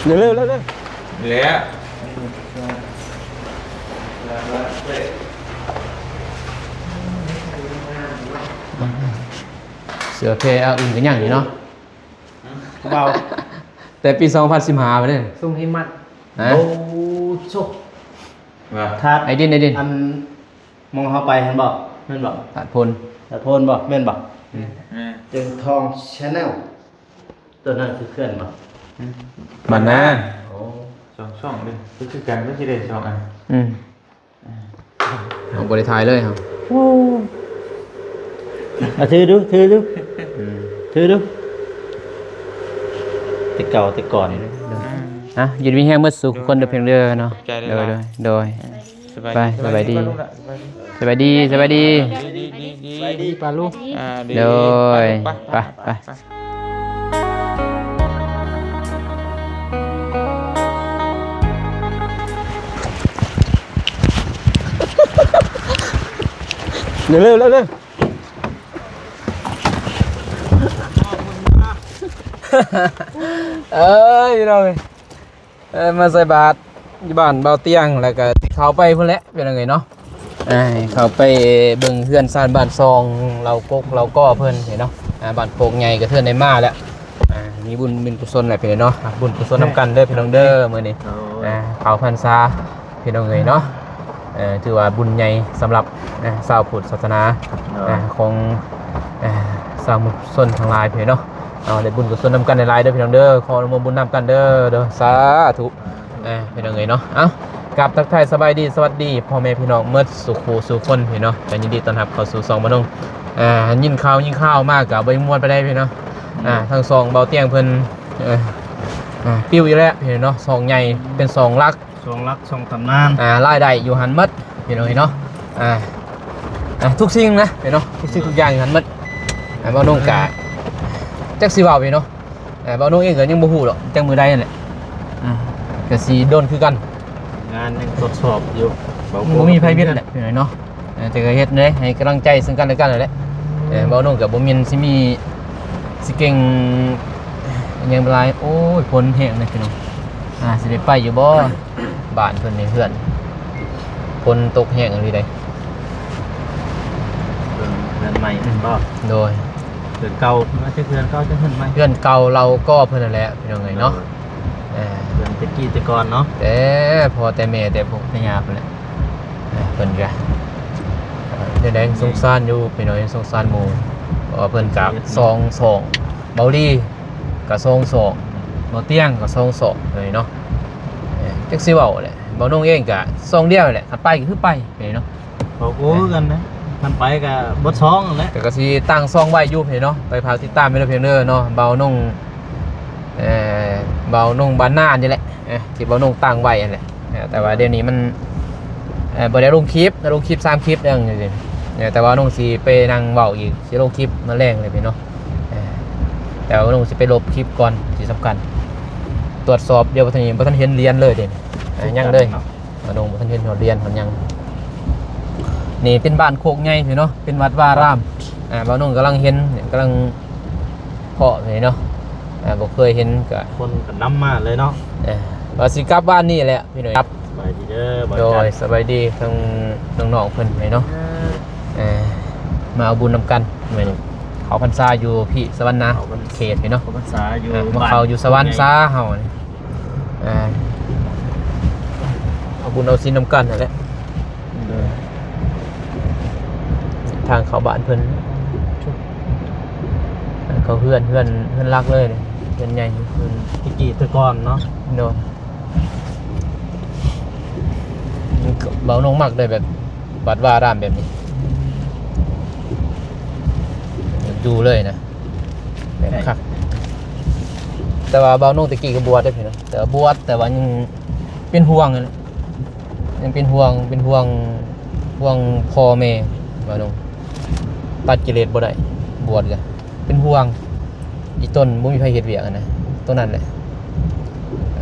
ເລັວໆໆໆ ແລ້ວ ເສື້ອແພອ້າງອີງກໍຍັງຢູ່ເນາະ ເບົາ ແຕ່ປີສອງພັນສິບຫ້າພຸ້ນເດ້ ຊຸງຫິມະ ຮະ ໂອ້ ໂຊ ວ່າ ທາດ ໄອດິນ ໄອດິນ ອັນ ໝ່ອງເຮົາໄປຫັ້ນບໍ່? ແມ່ນບໍ່? ຕາດໂພນ ຕາດໂພນບໍ່? ແມ່ນບໍ່? ອືມ ແມ່ນ ເຈີງທອງ Channel ຕົວນັ້ນຄືເຂື່ອນບໍ່? ບ້ານນາ ໂອ້ ສອງຊ່ອງເດ້ ຄືກັນ ຄືຊິໄດ້ສອງອັນ ອືມ ເຮົາບໍ່ໄດ້ຖ່າຍເລີຍເຮົາ ໂອ້ ອ່ະ ຖືດູ ຖືດູ ອືມ ຖືດູ ແຕ່ເກົ່າແຕ່ກ່ອນ ອ່າ ອ່ະ ຢູ່ດີມີແຮງໝົດສູ່ຄົນເດີ ເພິ່ນເດີເນາະ ໂດຍ ໂດຍ ໂດຍ ສະບາຍ ໄປ ສະບາຍດີ ສະບາຍດີ ສະບາຍດີ ສະບາຍດີ ສະບາຍດີ ສະບາຍດີ ປ້າລຸງ ອ່າ ໂດຍ ໄປ ໄປ ໄປ ໄປ ໄປ ເລັວໆໆໆ ເອີຍ ພີ່ນ້ອງເອີຍ ເອີ ມາໃສ່ບາດຢູ່ບ້ານບ່າວຕຽງ ແລ້ວກໍຊິເຂົ້າໄປພຸ້ນແຫຼະ ພີ່ນ້ອງເອີຍເນາະ ອ່າ ເຂົ້າໄປເບິ່ງເຮືອນຊານບ້ານຊ່ອງ ເຫຼົ່າກົກເຫຼົ່າກໍເພິ່ນເນາະ ອ່າ ບ້ານໂຄກໃຫຍ່ກະເທີນໄດ້ມາແລ້ວ ອ່າ ມີບຸນ ບຸນກຸສົນແຫຼະພີ່ນ້ອງເນາະ ບຸນກຸສົນນຳກັນເດີພີ່ນ້ອງເດີ ມື້ນີ້ ອ່າ ເຂົ້າພັນສາ ພີ່ນ້ອງເອີຍເນາະ ເອີ ຖືວ່າບຸນໃຫຍ່ສຳລັບ ເອີ ຊາວພຸດສາສະໜາ ເອີ ຂອງ ເອີ ຊາວມຸດຊົນທັງຫຼາຍພີ່ນ້ອງເນາະ ເອົາ ໄດ້ບຸນກຸສົນນຳກັນຫຼາຍໆເດີພີ່ນ້ອງເດີ ຂໍອະນຸໂມບຸນນຳກັນເດີ ເດີ ສາທຸ ເອີ ພີ່ນ້ອງເອີຍເນາະ ເອົາ ກາບທັກທາຍສະບາຍດີ ສະຫວັດດີພໍ່ແມ່ພີ່ນ້ອງໝົດສູ່ຄູ່ສູ່ຄົນພີ່ນ້ອງ ກໍຍິນດີຕ້ອນຮັບເຂົ້າສູ່ຊ່ອງບ່າວນົງ ເອີ ຍິນຂ່າວ ຍິນຂ່າວມາກໍບໍ່ມ່ວນປານໃດພີ່ນ້ອງ ອ່າ ທາງຊ່ອງບ່າວຕຽງເພິ່ນ ເອີ ອ່າ ປິວອີກແລ້ວພີ່ນ້ອງເນາະ ຊ່ອງໃຫຍ່ເປັນຊ່ອງຫຼັກ ຊ່ອງຫຼັກ ຊ່ອງຕຳນານ ອ່າ ລາຍໄດ້ຢູ່ຫັ້ນໝົດພີ່ນ້ອງເອີຍເນາະ ອ່າ ອ່າ ທຸກສິ່ງນະພີ່ນ້ອງ ທຸກສິ່ງທຸກຢ່າງຢູ່ຫັ້ນໝົດ ອ່າ ບ່າວນົງກະຈັກຊິເວົ້າພີ່ນ້ອງ ອ່າ ບ່າວນົງເອງກໍຍັງບໍ່ຮູ້ດອກ ຈັກມື້ໃດຫັ້ນແຫຼະ ອ່າ ກໍຊິດົນຄືກັນ ງານຍັງກວດສອບຢູ່ ບໍ່ມີໃຜຜິດແຫຼະພີ່ນ້ອງເນາະ ເອີ ແຕ່ກໍເຮັດເດ້ ໃຫ້ກຳລັງໃຈເຊິ່ງກັນແລະກັນນັ້ນແຫຼະ ເອີ ເວົ້ານ້ອງກໍບໍ່ແມ່ນຊິມີ ຊິເກັ່ງຫຍັງຫຼາຍ ໂອ້ຍ ຝົນແຮງເດ້ພີ່ນ້ອງ ອ່າ ຊິໄດ້ໄປຢູ່ບໍ່ ບ້ານເພິ່ນນີ້ ເຮືອນ ຝົນຕົກແຮງອີ່ຫຼີເດ້ ເຮືອນ ເຮືອນໃໝ່ແມ່ນບໍ່? ໂດຍ ເຮືອນເກົ່າ ມາຈາກເຮືອນເກົ່າ ຈາກເຮືອນໃໝ່ ເຮືອນເກົ່າເລົ່າກໍເພິ່ນນັ້ນແຫຼະ ພີ່ນ້ອງເອີຍເນາະ ເອີ ເຮືອນແຕ່ກີ້ແຕ່ກ່ອນເນາະ ແຕ່ພໍ່ແຕ່ແມ່ ແຕ່ປູ່ແຕ່ຍ່າພຸ້ນແຫຼະ ເອີ ເພິ່ນກະ ເອີ ຈັ່ງໃດ ສົງສານຢູ່ພີ່ນ້ອງ ສົງສານໝູ່ ເພາະວ່າເພິ່ນກະສອງສອງ ເບົາລີກະສອງສອງ ເບົາຕຽງກະສອງສອງເລີຍເນາະ ເອີ ຈັກຊິເວົ້າແຫຼະ ເບົານົງເອງກະສອງດຽວແຫຼະ ຄັນໄປກະຄືໄປເລີຍເນາະ ເວົ້າຄືກັນນະ ຄັນໄປກະເບິດສອງຫັ້ນແຫຼະ ແຕ່ກະຊິຕັ້ງສອງໄວ້ຢູ່ພີ່ນ້ອງ ໄປຝາກຕິດຕາມເດີພີ່ນ້ອງເດີເນາະ ເບົານົງ ເອີ ເບົານົງບ້ານນານີ້ແຫຼະ ເອີ ທີ່ເບົານົງຕັ້ງໄວ້ຫັ້ນແຫຼະ ເອີ ແຕ່ວ່າດຽວນີ້ມັນ ເອີ ບໍ່ໄດ້ລົງຄລິບ ລົງຄລິບສາມຄລິບແລ້ວ ເອີ ແຕ່ວ່ານ້ອງຊິໄປນັ່ງເວົ້າອີກ ຊິລົງຄລິບມື້ແລງເລີຍພີ່ນ້ອງ ເອີ ແຕ່ວ່ານ້ອງຊິໄປລົບຄລິບກ່ອນ ທີ່ສຳຄັນ ຕວດສອບ ດຽວບໍ່ທັນ ບໍ່ທັນເຫັນຫຼຽນເລີຍເດ້ ເອີ ຍັງເລີຍ ເນາະ ບ່າວນົງບໍ່ທັນເຫັນຮອດຫຼຽນຮອດຫຍັງ ນີ້ເປັນບ້ານໂຄກໃຫຍ່ພີ່ນ້ອງ ເປັນວັດວາອາຣາມ ອ່າ ບ່າວນົງກຳລັງເຫັນ ກຳລັງເພາະນີ້ເນາະ ອ່າ ບໍ່ເຄີຍເຫັນກະ ຄົນກະນຳມາເລີຍເນາະ ເອີ ວ່າຊິກັບບ້ານນີ້ແຫຼະພີ່ນ້ອງ ສະບາຍດີເດີ ໂດຍ ສະບາຍດີທັງນ້ອງໆເພິ່ນເນາະ ເອີ ມາເອົາບຸນນຳກັນມື້ນີ້ ເຂົ້າພັນສາຢູ່ພີ້ສະຫວັນນາເຂດພີ້ເນາະ ເຂົ້າພັນສາຢູ່ ອ່າ ມາເຂົ້າຢູ່ສະຫວັນສາເຮົານີ້ ອ່າ ເອົາບຸນເອົາສິນນຳກັນຫັ້ນແຫຼະ ເດີ ທາງເຂົ້າບ້ານເພິ່ນ ເຂົ້າເຮືອນ ເຮືອນ ເຮືອນຫຼັກເລີຍ ເຮືອນໃຫຍ່ ເຮືອນແຕ່ກີ້ແຕ່ກ່ອນເນາະ ໂດຍ ບ່າວນົງມັກໄດ້ແບບ ວັດວາອາຣາມແບບນີ້ ຢູ່ເລີຍນະ ແບບຄັກ ແຕ່ວ່າບ່າວນົງແຕ່ກີ້ກໍບວດເດ້ພີ່ນ້ອງ ແຕ່ວ່າບວດ ແຕ່ວ່າຍັງເປັນຫ່ວງຫັ້ນແຫຼະ ຍັງເປັນຫ່ວງ ເປັນຫ່ວງ ຫ່ວງພໍ່ແມ່ ບ່າວນົງ ຕັດກິເລດບໍ່ໄດ້ ບວດກະ ເປັນຫ່ວງ ອີ່ຕົນບໍ່ມີໃຜເຮັດວຽກຫັ້ນນະ ຕົວນັ້ນແຫຼະ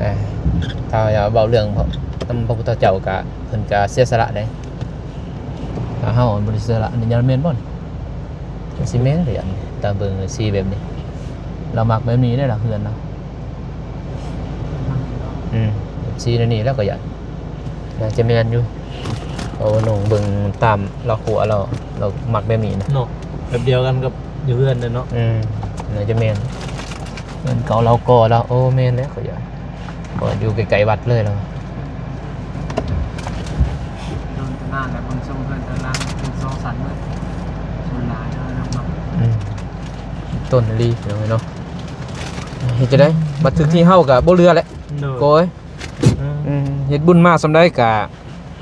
ອ່າ ຖ້າວ່າເວົ້າເລື່ອງນຳພະພຸດທະເຈົ້າກະ ເພິ່ນກະເສຍສະຫຼະເດ້ ຖ້າເຮົາບໍ່ໄດ້ເສຍສະຫຼະ ອັນນີ້ຍັງແມ່ນບໍ່ນີ້? ຈັ່ງຊິແມ່ນເດ ອັນນີ້ ຕາມເບິ່ງສີແບບນີ້ ລາວມັກແບບນີ້ເດ້ລະ ເຮືອນລາວ. ອືມ ເອັຟຊີ ແນວນີ້ແລ້ວກໍຢາກ ໜ້າຈະແມ່ນຢູ່ ເພາະວ່ານ້ອງເບິ່ງຕາມລາວຄົວແລ້ວ ລາວມັກແບບນີ້ນະ ເນາະ ແບບດຽວກັນກັບຢູ່ເຮືອນເດ້ເນາະ. ອືມ ໜ້າຈະແມ່ນ ເຮືອນເກົ່າລາວກໍລາວ ໂອ້ ແມ່ນແລ້ວ ຂ້ອຍຢາກ ເພາະຢູ່ໃກ້ໆວັດເລີຍລາວ. ດົນນານແລ້ວ ເບິ່ງຊົງເຮືອນແຕ່ລະຫຼັງເປັນສອງຊັ້ນເບິດ ສ່ວນຫຼາຍເນາະ. ອືມ ຕົ້ນອີ່ຫຼີ ພີ່ນ້ອງເອີຍເນາະ ເຮັດຈັ່ງໃດ ບັດຖືກທີ່ເຮົາກໍບໍ່ເຫຼືອແຫຼະ ໂດຍ ໂກຍ. ອືມ ອືມ ເຮັດບຸນມາສ່ຳໃດກະ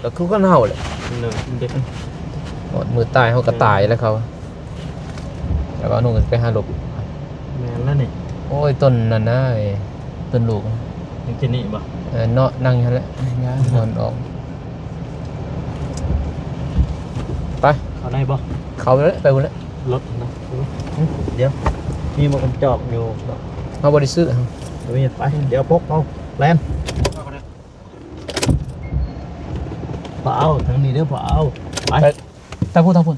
ກໍຄືກັນເຮົາແຫຼະ ໂດຍ ຮອດມື້ຕາຍເຮົາກໍຕາຍແລ້ວເຂົາ ແຕ່ວ່າໜູໄປຫາຫຼົບ. ແມ່ນແລ້ວນີ້ ໂອ້ຍ ຕົ້ນນັ້ນນະ ຕົ້ນລູກ ຍັງກິນນີ້ບໍ່? ເອີ ເນາະ ນັ່ງຢູ່ຫັ້ນແຫຼະ ຢ່າ ມັນອອກ ໄປ ເຂົ້າໃນບໍ່? ເຂົ້າແລ້ວ ໄປພຸ້ນແຫຼະ ລົດນະ. ອືມ ດຽວ ມີໝວກກັນຈອກຢູ່ ເຮົາບໍ່ໄດ້ຊື້ ເຮົາມີ ໄປ ດຽວພົກເອົາ ແລ່ນ. ພາເອົາທາງນີ້ເດີ ພາເອົາ ໄປ ໄປ ທາງພຸ້ນ ທາງພຸ້ນ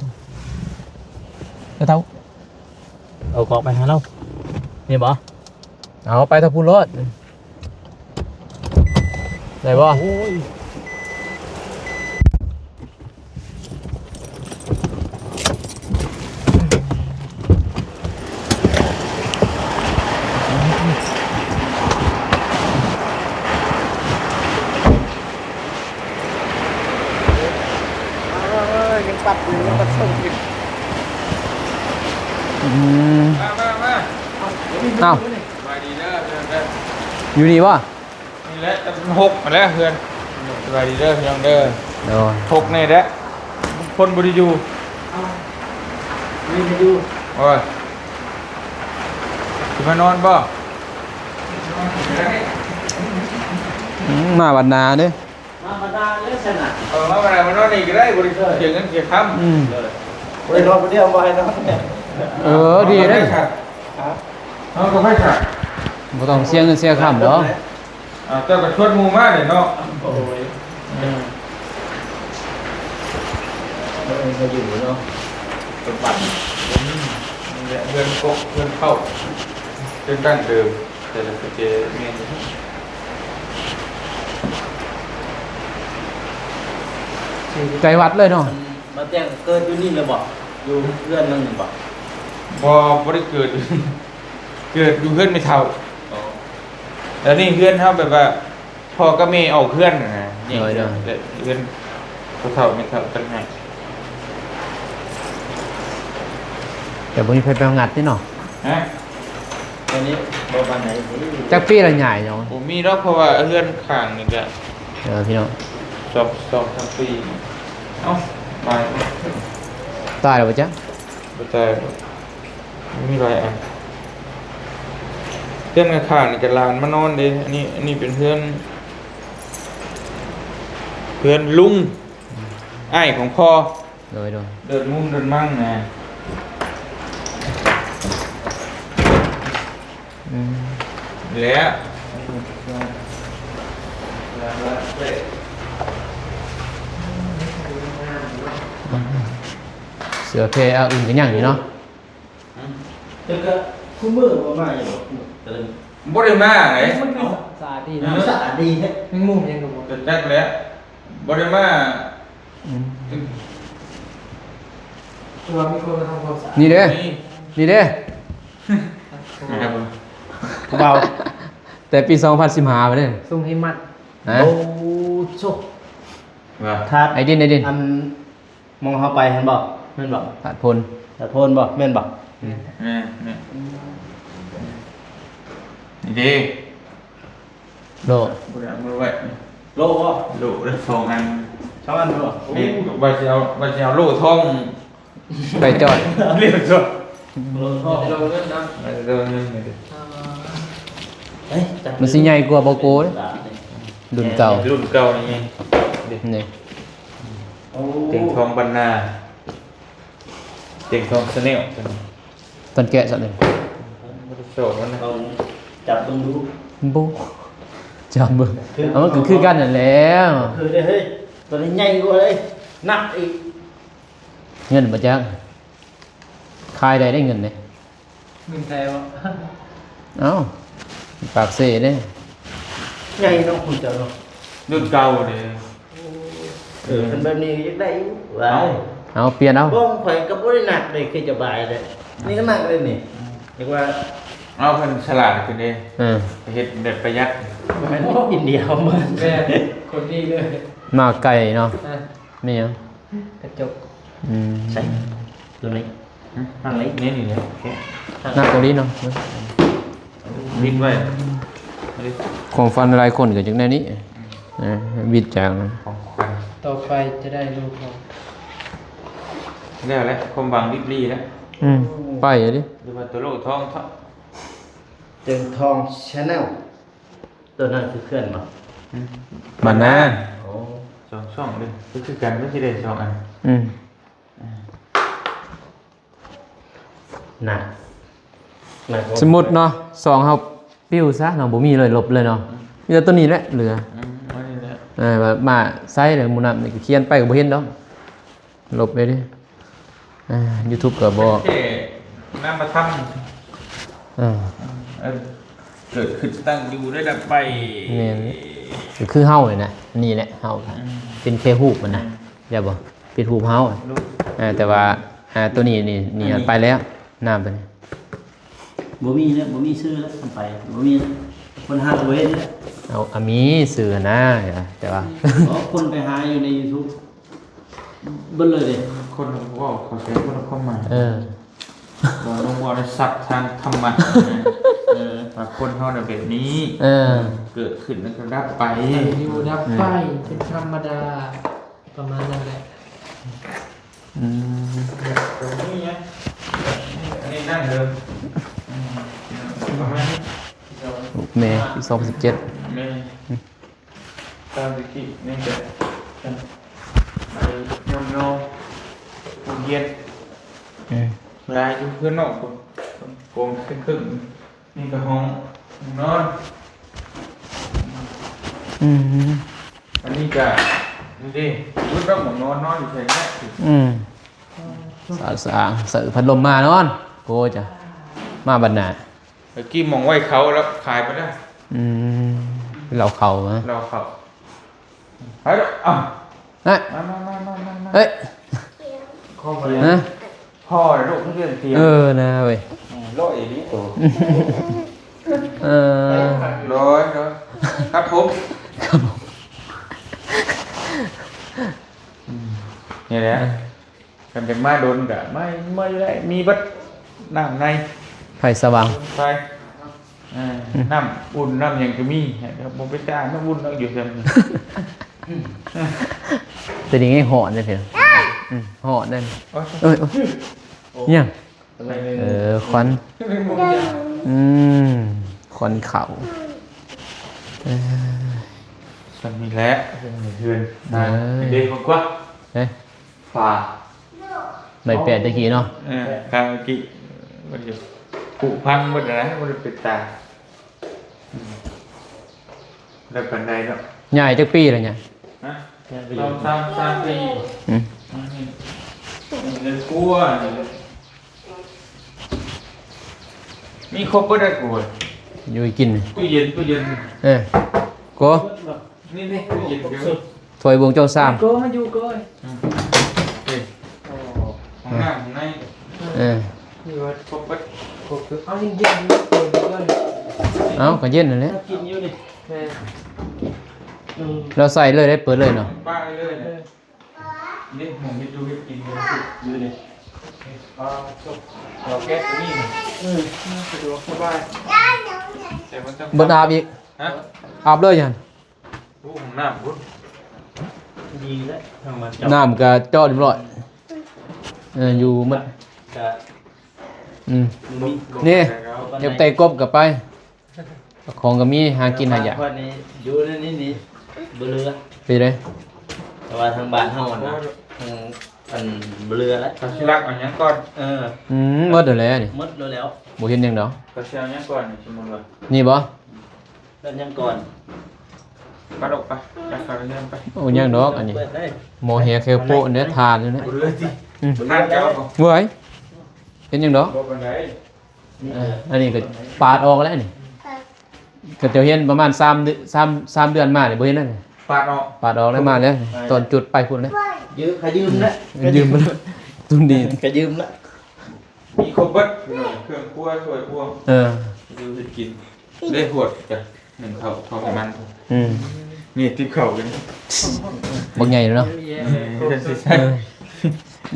ໄປເຕົ້າ ເອົາຂອງໄປໃຫ້ລາວ ນີ້ບໍ່? ເອົາໄປທາງພຸ້ນໂລດ ໄດ້ບໍ່? ໂອ້ຍ. ເອີ ຍັງປັດຢູ່ ຍັງປັດຊົງຢູ່. ອືມ ມາ ມາ ມາ ເອົ້າ ສະບາຍດີເດີ ຢູ່ນີ້ບໍ່? ນີ້ແຫຼະ ແຕ່ມັນຮົກຫັ້ນແຫຼະເຮືອນ. ສະບາຍດີເດີພີ່ນ້ອງເດີ. ໂດຍ ຮົກແນ່ແຫຼະ ຄົນບໍ່ໄດ້ຢູ່. ເອົ້າ ມີໃຜຢູ່? ໂອ້ຍ ຊິມານອນບໍ່? ອືມ ມາບັດໜ້າເດ້ ມາບັດໜ້າເລີຍຊັ້ນນະ. ເອີ ມາບັດໜ້າ ມານອນນີ້ກໍໄດ້ ບໍ່ໄດ້ເສຍເງິນເສຍຄຳ. ອືມ ເອີ ບໍ່ໄດ້ນອນຜູ້ດຽວ ບໍ່ໃຫ້ນອນ. ເອີ ດີເດ້ ເຮົາກໍໄປຊະ ບໍ່ຕ້ອງເສຍເງິນເສຍຄຳດອກ. ອ້າວ ເຈົ້າກໍຊວນໝູ່ມາເດ້ເນາະ. ໂອ້ຍ ເອີ ເອີ ມາຢູ່ເນາະ ປັດຈຸບັນ ອືມ ນີ້ແຫຼະ ເຮືອນກົກເຮືອນເຄົ້າ ເປັນດັ້ງເດີມ ແຕ່ລະກະເຈແມ່ນຢູ່ ໃກ້ວັດເລີຍເນາະ. ມາແຈ້ງເກີດຢູ່ນີ້ແລ້ວບໍ່? ຢູ່ເຮືອນຫຼັງນີ້ບໍ່? ບໍ່ ບໍ່ໄດ້ເກີດ ເກີດຢູ່ເຮືອນແມ່ເຖົ້າ. ອໍ ແລ້ວນີ້ເຮືອນເຮົາແບບວ່າ ພໍ່ກັບແມ່ອອກເຮືອນນະ ໂດຍ ໂດຍ ເຮືອນພໍ່ເຖົ້າແມ່ເຖົ້າຕ່າງຫາກ. ແຕ່ບໍ່ມີໃຜໄປງັດຕິເນາະ. ຮະ? ຕອນນີ້ບໍ່ປານໃດ. ຈັກປີລະຍາຍເນາະ? ບໍ່ມີດອກ ເພາະວ່າເຮືອນຂ້າງນີ້ກະ ເອີ ພີ່ນ້ອງ ສອງ ສອງສາມປີ. ເອົ້າ ຕາຍ ຕາຍແລ້ວບໍ່ຈັກ? ບໍ່ຕາຍ. ມີຫຼາຍອັນ ເຮືອນຂ້າງໆນີ້ກໍຫຼານມານອນເດ້. ອັນນີ້ ອັນນີ້ເປັນເຮືອນ ເຮືອນລຸງ ອືມ ອ້າຍຂອງພໍ່. ໂດຍ ໂດຍ ເດີນມຸມເດີນມັງນະ. ອືມ ແລ້ວ ເສື້ອແພ ອາ ອື່ນກໍຍັງຢູ່ເນາະ. ແຕ່ກໍຄູ່ມື້ບໍ່ມາຢູ່ບໍ່? ບໍ່ໄດ້ມາໄດ໋. ມັນຄືສະອາດດີເນາະ ສະອາດດີແທ້. ຍັງມຸງຍັງກໍບໍ່ ກໍຈັກແຫຼະ ບໍ່ໄດ້ມາ. ອືມ ຄືວ່າມີຄົນມາທຳຄວາມສະອາດ. ນີ້ເດ້ ນີ້ ນີ້ເດ້ ແມ່ນບໍ່? ຜູ້ບ່າວ ແຕ່ປີສອງພັນສິບຫ້າພຸ້ນເດ້ ຊົງໃຫ້ມັດ. ຮະ? ໂອ້ ໂຊ ວ່າ ທາດ ໄອດິນ ໄອດິນ ອັນ ໝ່ອງເຮົາໄປຫັ້ນບໍ່? ແມ່ນບໍ່? ທາດໂພນ ທາດໂພນບໍ່? ແມ່ນບໍ່? ອືມ ແມ່ນ ແມ່ນ ອືມ ນີ້ເດ້ ໂລ່ ບໍ່ໄດ້ເອົາມືໄວ້ ໂລ່ບໍ່? ໂລ່ໄດ້ສອງອັນ ສອງອັນບໍ່? ແມ່ນ ໂອ້ ວ່າຊິເອົາ ວ່າຊິເອົາໂລ່ທອງ ໄປຈອດ ເອົາໂລ່ທອງ ໂລ່ທອງ ໄປເອົາເງິນນຳ ໄປເອົາເງິນນີ້ເດ້. ເອີ ມັນຊິໃຫຍ່ກວ່າບໍ່ໂກເດ້ ລຸ້ນເກົ່າ ລຸ້ນເກົ່ານີ້ ນີ້ ໂອ້ ເຕັງທອງບັນນາ ເຕັງທອງຊາແນລ ຕອນແກະຊະນີ້ ບໍ່ໄດ້ໂຊມັນນະ ລອງຈັບເບິ່ງດູ ບໍ່ ຈັບເບິ່ງ ເອົາ ມັນກໍຄືກັນນັ້ນແຫຼະ ຄືເດ້ເຮີ້ຍ ຕົວນີ້ໃຫຍ່ກວ່າເລີຍ ໜັກອີກ ເງິນບໍ່ຈັກ ຂາຍໄດ້ເດ້ເງິນເດ້. ເງິນໄທບໍ່? ເອົ້າ ປາກເຊເດ້. ໃຫຍ່ເນາະ ຂອງເຈົ້າເນາະ ລຸ້ນເກົ່າເດ້. ເອີ ຄັນແບບນີ້ກໍຢາກໄດ້ຢູ່ວ່າ. ເອົາ ເອົາ ປ່ຽນເອົາ. ບໍ່ ຂອງຂ້ອຍກໍບໍ່ໄດ້ໜັກເດ້ ຄືຈະບາຍເດ້. ນີ້ກໍໜັກເດ້ນີ້. ອືມ ເອີ້ນວ່າ ເອົາ ເພິ່ນສະຫຼາດຂຶ້ນເດ້. ເອີ ເຮັດແບບປະຢັດ. ແມ່ນອິນເດຍເຮົາເໝິດ. ແມ່ນ ຄົນນີ້ເລີຍ. ມາໄກເນາະ. ເອີ ແມ່ນຫຍັງ? ກະຈົກ. ອືມ ໃສ່ ຕົວນີ້ ຫຶ ທາງນີ້ ນີ້ ນີ້ແຫຼະ ໂອເຄ ໜັກກວ່ານີ້ເນາະ ຕິດໄວ້. ອືມ ເອົາດິ ຄວາມຝັນຫຼາຍຄົນກໍຈັ່ງແນວນີ້. ອືມ ເອີ ວິດຈາກນັ້ນ ຂອງຂວັນ ຕໍ່ໄປຈະໄດ້ລູກເນາະ. ແລ້ວແຫຼະ ຄວາມຫວັງລິບຫຼີແລ້ວ. ອືມ ໄປເລີຍ ຫຼືວ່າໂຕໂລທອງເທາະ ເຕີງທອງ Channel. ຕົວນັ້ນຄືເຂື່ອນບໍ່? ອືມ ບ້ານນາ. ໂອ້ ສອງຊ່ອງເລີຍ ຄື ຄືກັນ ມັນຊິໄດ້ສອງອັນ. ອືມ ອ່າ ໜັກ ໜັກ. ສົມມຸດເນາະ ຊ່ອງເຮົາປິວຊະເນາະ ບໍ່ມີເລີຍ ລົບເລີຍເນາະ. ອືມ ມີແຕ່ຕົວນີ້ແຫຼະເຫຼືອ. ອືມ ອັນນີ້ແຫຼະ. ເອີ ວ່າມາໃຊ້ແລ້ວ ໝູ່ນັ້ນນີ້ກໍຂຽນໄປກໍບໍ່ເຫັນດອກ. ລົບໄປເດ້. ອ່າ ຢູທູບກໍບໍ່ ເປັນແຄ່ນາມມະທຳ. ເອີ ເອີ ເກີດຂຶ້ນຕັ້ງຢູ່ໄດ້ດັບໄປ. ແມ່ນ ກໍຄືເຮົານີ້ນະ ນີ້ແຫຼະເຮົາ ອືມ ເປັນແຄ່ຮູບມັນນະ. ອືມ ແມ່ນບໍ່? ເປັນຮູບເຮົາ ເອີ ແຕ່ວ່າ ອ່າ ຕົວນີ້ນີ້ ນີ້ ອັນນີ້ ໄປແລ້ວ ນາມຕົວນີ້. ບໍ່ມີແລ້ວ ບໍ່ມີຊື່ແລ້ວ ໄປບໍ່ມີແລ້ວ ຄົນຫາກໍບໍ່ເຫັນແລ້ວ. ເອົາ ອາ ມີຊື່ນະ ແຕ່ວ່າ ບໍ່ ຄົນໄປຫາຢູ່ໃນຢູທູບເບິດເລີຍເດ້. ຄົນເວົ້າເຂົ້າໃຈຄົນລະຄວາມໝາຍ. ເອີ ເວົ້າລົງເວົ້າໃນສັບທາງທຳມະ. ເອີ ວ່າຄົນເຮົານະແບບນີ້. ເອີ ເກີດຂຶ້ນແລ້ວກໍດັບໄປ ຕັ້ງຢູ່ດັບໄປ. ອືມ ເປັນທຳມະດາ ປະມານນັ້ນແຫຼະ. ອືມ ແບບຕົງນີ້ນະ ອັນນີ້ນັ່ງເດີມ. ອືມ ປະມານນີ້ ລູກແມ່ປີສອງພັນສິບເຈັດ. ແມ່ນ ອືມ ຕາມທີ່ຄິດນີ້ກໍໄປຍ້ອມຍໍໂຮງຮຽນ. ເອີ ຫຼາຍຢູ່ເຮືອນນອກພຸ້ນ ໂກງເຄິ່ງໆ. ນີ້ກໍຫ້ອງນອນ. ອືມ ອັນນີ້ກໍ ນີ້ເດ້ ເບິດດອກໝອນນອນ ນອນຢູ່ໃສເນາະ. ອືມ ສາວໆ ໃສ່ພັດລົມມານອນ. ໂອ້ ຈ້ະ ມາບັດໜ້າ. ຕະກີ້ໝ່ອງໄວ້ເຂົາແລ້ວຂາຍໄປແລ້ວ. ອືມ ເຫຼົ້າເຂົານະ ເຫຼົ້າເຂົາ. ໄປເດີ ເອົາ ເອີຍ ມາໆໆໆໆ ເອີຍ ຂໍບໍ່ໄດ້ ຮະ ພໍແລ້ວລູກ ມັນເລື່ອງຕຽງ. ເອີ ນະເວີຍ ເອີ ເລາະອີ່ຫຼີໂຕ. ເອີ ໂດຍໆ ຄັບຜົມ ຄັບຜົມ. ອືມ ນີ້ແຫຼະ ເອີ ຄັນຢາກມາດົນກໍມາ ມາຢູ່ໄດ້ ມີເບິດ ນ້ຳໃນ ໄຟສະຫວ່າງ ໄຟ ເອີ ອືມ ນ້ຳອຸ່ນ ນ້ຳຫຍັງກໍມີ. ບໍ່ໄປຕາກນ້ຳອຸ່ນເນາະ ຢູ່ຊັ້ນ. ແຕ່ນີ້ຍັງຮ້ອນເດ້ ອືມ ຮ້ອນເດ້. ໂອ້ຍ ເອີຍ ໂອ້ຍ ຫຍັງ? ເອີ ຄວັນ ອືມ ຄວັນເຂົ້າ. ເອີ ສ່ຳນີ້ແຫຼະ ເຮືອນ ເອີ ເດີກວ່າ ເອີ ຝາ ໃບແປດຕະກີ້ເນາະ. ເອີ ຕະກີ້ມັນຢູ່ຜຸພັງໝົດແລ້ວ ບໍ່ໄດ້ເປັນຕາ ອືມ ໄດ້ປານໃດເນາະ. ຍ້າຍຈັກປີແລ້ວນີ້? ຮະ? ສອງສາມ ສາມປີ. ອືມ ນີ້ ນີ້ເຮືອນຄົວນີ້ ມີຄົບເບິດແລ້ວ ຢູ່ກິນ ຕູ້ເຢັນ ຕູ້ເຢັນ. ເອີ ໂກ ນີ້ ນີ້ ຕູ້ເຢັນ ຖ້ວຍບ່ວງເຈົ້າຊາມ. ໂກມາຢູ່ ໂກ. ອືມ ນີ້ ໂອ້ ຫ້ອງນ້ຳ ຫ້ອງໃນ. ເອີ ມີເບິດ ຄົບເບິດ ຄົບ. ເອົາ ຍັງເຢັນຢູ່ ເປີດເບິ່ງກ່ອນ. ເອົາ ກໍເຢັນນັ້ນແຫຼະ ກິນຢູ່ນີ້. ແມ່ນ ອືມ ລາວໃສ່ເລີຍໄດ້ ເປີດເລີຍເນາະ ປະໄວ້ເລີຍ. ເອີ ນີ້ ຫ້ອງເຮັດຢູ່ເຮັດກິນຢູ່ນີ້ ເອົາ ເອົາແກັສຕົວນີ້. ເອີ ສະດວກສະບາຍ ແຕ່ມັນຕ້ອງ ເບິດອາບອີກ. ຮະ? ອາບເລີຍຫັ້ນ. ໂອ້ ຫ້ອງນ້ຳພຸ້ນ ດີແລ້ວ ທາງບ້ານເຈົ້າ ນ້ຳກໍເຈາະຮຽບຮ້ອຍ. ເອີ ຢູ່ໝົດ ກະ ອືມ ບໍ່ມີ ນີ້ ບໍ່ປານໃດ ຢາກໄຕ່ກົບກໍໄປ ຂອງກໍມີ ຫາກິນຫາຢາກ. ບ້ານຂ້ອຍນີ້ຢູ່ໃນນີ້ນີ້ບໍ່ເຫຼືອ ເປັນໃດ? ແຕ່ວ່າທາງບ້ານເຮົາຫັ້ນນະ ໂອ້ຍ ທາງອັນບໍ່ເຫຼືອແລ້ວ. ເຂົາຊິລັກເອົາຫຍັງກ່ອນ? ເອີ ອືມ ໝົດແລ້ວນີ້ ໝົດແລ້ວ ບໍ່ເຫັນຫຍັງດອກ. ເຂົາຊິເອົາຫຍັງກ່ອນນີ້ ສົມມຸດວ່າ ນີ້ບໍ່? ເຮັດຫຍັງກ່ອນ? ໄປລູກໄປ ໄປເຂົ້າເຮືອນໄປ. ໂອ້ ຍັງດອກອັນນີ້ ເປີດໄດ້ ໝໍແຮແຄວໂປະເດ້ ທານຢູ່ເດ້. ບໍ່ເຫຼືອຕິ? ອືມ ທານເຈົ້າບໍ່? ເວີ້ຍ ເຮັດຫຍັງດອກ ບໍ່ປານໃດ. ເອີ ອັນນີ້ກໍປາດອອກແລ້ວນີ້ ກໍເຈົ້າເຫັນປະມານສາມເດືອນ ສາມ ສາມເດືອນມານີ້ບໍ່ເຫັນແລ້ວນີ້ ປາດອອກ ປາດອອກແລ້ວ ມາແລ້ວ ຕອນຈຸດໄປພຸ້ນແຫຼະ ຢືມ ໃຫ້ຢືມແລ້ວ ຢືມແລ້ວ ຈຸດນີ້ ກໍຢືມແລ້ວ ມີຄົບເບິດ ເຄື່ອງຄົວ ຖ້ວຍພວງ ເອີ ຢູ່ເຮັດກິນ ໄດ້ຫວດກະ ໜຶ່ງເຂົ້າ ເຂົ້າປະມານ ອືມ ນີ້ຕິບເຂົ້າກັນ ບັກໃຫຍ່ເນາະ ເອີ ເອີ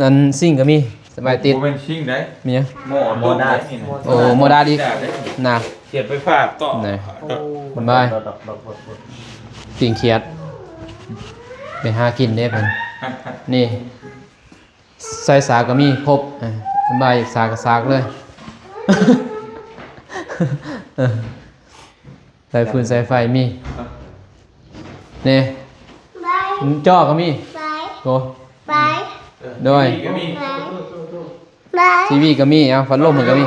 ອັນຊິງກໍມີ ສະບາຍຕິດ ບໍ່ແມ່ນຊິງໃດ ມີຫຍັງ ໝໍ້ ໝໍ້ດ້ານ ໂອ້ ໝໍ້ດ້ານອີກ ໜ້າ ສຽບໄຟຟ້າຕໍ່ ສະບາຍ ປີ້ງຂຽດ ໄປຫາກິນເດ້ເພິ່ນ ນີ້ ສາຍສາກກໍມີຄົບ ສາຍສາກກໍສາກເລີຍ ສາຍຟືນສາຍໄຟມີ ນີ້ ຈໍກໍມີ ໂອ້ ໂດຍ ທີວີກໍມີ ເອົາ ພັດລົມກໍມີ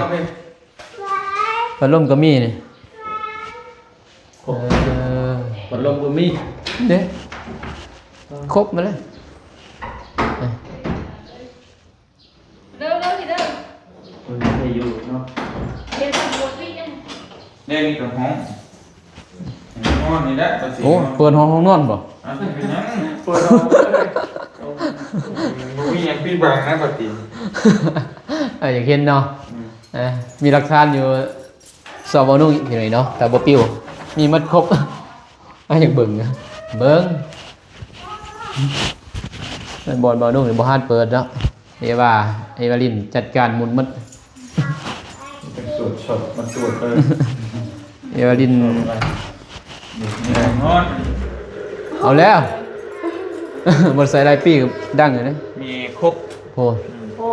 ພັດລົມກໍມີນີ້ ເອີ ພັດລົມກໍມີ ເດ້ ຄົບໝົດເລີຍ ເດີ ເດີ ເດີ ເພິ່ນໃຫ້ຢູ່ເນາະ ເຮັດສຳຫຼວດວິຍັງ ແນວນີ້ກໍຫ້ອງ ຫ້ອງນີ້ແຫຼະ ໂອ້ ເປີດຫ້ອງ ຫ້ອງນອນບໍ່ ອັນນີ້ເປັນຫຍັງ ເປີດຫ້ອງເລີຍ ບໍ່ມີຫຍັງປິດບັງນະ ບັດນີ້ ເອີ ຢາກເຫັນເນາະ ອືມ ເອີ ມີຫຼັກຖານຢູ່ ຊອບບໍ່ນຸ່ງອີກເນາະ ແຕ່ບໍ່ປິວ ມີໝົດຄົບ ອາ ຢາກເບິ່ງ ເບິ່ງ ບ່ອນບໍ່ນຸ່ງນີ້ບໍ່ຮາດເປີດເນາະ ເອວາ ເອວາລິນຈັດການໝູນໝົດ ເປັນສວນສອບ ມັນສວນເລີຍ ເອວາລິນ ເອົາແລ້ວ ບໍ່ໄດ້ໃສ່ຫຼາຍປີ ດັງຢູ່ເດ້ ມີຄົບ ໂອ້ ໂອ້